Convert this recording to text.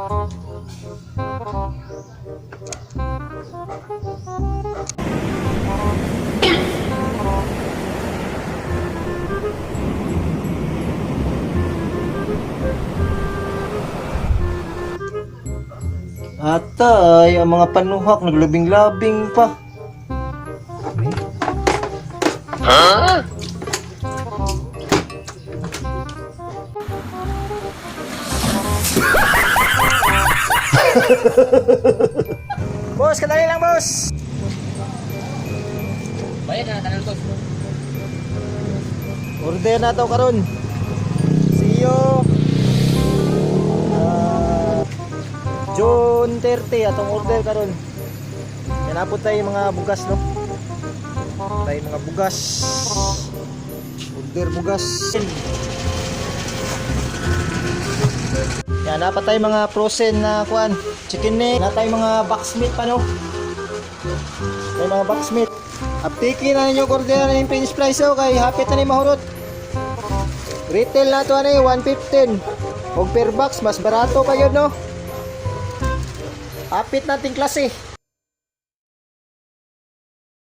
Atay, ang mga panuhak naglabing-labing pa. Boss, kadali lang, boss. Bayad na tanan ko. Order na to karon. See you. June 30 atong order karon. Yan po tayo mga bugas, no. Tayo mga bugas. Order bugas. Yan na pa tayo mga frozen na kuan. Chicken neck, na tayo mga box meat pa, no. May mga box meat. Aptiki na ninyo order na yung french fries, oh, kay hapit na ni mahurot. Retail na to ano 115. Og per box mas barato pa yun, no. Hapit nating klase.